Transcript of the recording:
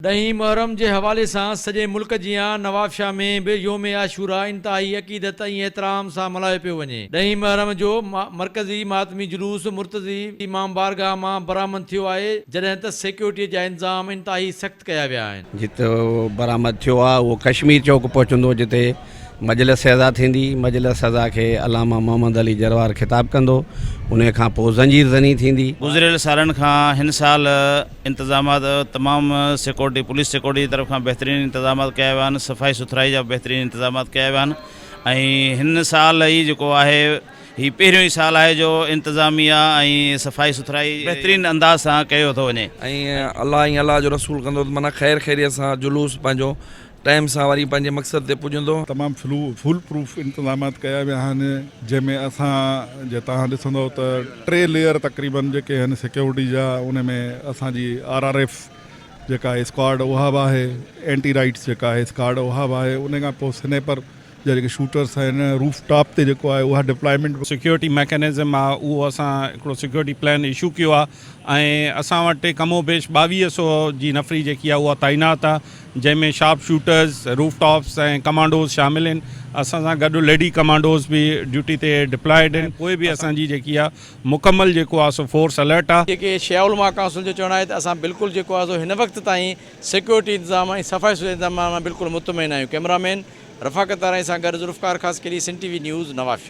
ڏهين محرم جي حوالي سان سڄي ملڪ جيان نوابشاهه ۾ به يوم عاشورا انتهائي عقيدت ۽ احترام سان ملهايو پيو وڃي. ڏهين محرم جو مرڪزي ماتمي جلوس مرتضي امام بارگاهه مان برآمد ٿيو آهي، جڏهن ته سيڪيورٽي جا انتظام انتهائي سخت ڪيا ويا آهن. جت برآمد ٿيو آهي اهو ڪشمير چوڪ پهچندو جتي مجلس عزا ٿيندي، مجلس عزا کي علامه محمد علي جروار خطاب ڪندو، انهي کان پوء زنجير زني ٿيندي. گذريل سالن کان هن سال انتظامات تمام سيڪورٽي پوليس سيڪورٽي جي طرف کان بهترين انتظامات ڪيا ويا آهن صفائي سٿرائي جا بهترين انتظامات ڪيا ويا آهن ۽ هن سال ئي جيڪو آهي هي پهريون ئي سال آهي جو انتظاميا ۽ صفائي سٿرائي بهترين انداز سان ڪيو ٿو وڃي. ۽ الله ۽ الله جو رسول ڪندو ته معنيٰ خير خيريت سان جلوس پنهنجو ٽائيم سان وري پنهنجي مقصد تي پڄندو. تمام فول پروف انتظامات ڪيا ويا آهن جنهن ۾ اسان جي توهان ڏسندو ته ٽي ليئر تقريبن جيڪي آهن سيڪيورٽي جا ان ۾ اسان جي آر آر ايف جيڪا آهي اسڪواڊ اها به آهي اينٽي رائٽس جيڪا آهي اسڪواڊ اها به آهي ان کان پوء سنيپر جا جيڪي شوٽرس آهن روف ٽاپ تي جيڪو آهي اها ڊپلائمينٽ سيڪيورٽي ميڪنزم آهي اهو اسان هڪڙو سيڪيورٽي پلان اشو ڪيو آهي ۽ اسان وٽ ڪم و بيش 22 سو جي نفري جيڪي آهي اها تعينات آهي جنهن ۾ شارپ شوٽرز، روف ٽاپس ۽ ڪمانڊوز شامل آهن، اسان سان گڏ ليڊي ڪمانڊوز به ڊيوٽي تي ڊپلائيڊ آهن، پوء به اسان جي جيڪي آهي مڪمل جيڪو آهي سو فورس الرٽ آهي. جيڪي شيعه علماء ڪائونسل جو چوڻ آهي ته اسان بلڪل جيڪو آهي سو هن وقت تائين سيڪيورٽي انتظام ۽ صفائي سٿري انتظام مان بلڪل مطمئن آهيون ڪئميرا مين رفاقت آرائين سان گڏ Zulfiqar Khaskheli Sindh T V news Nawabshah.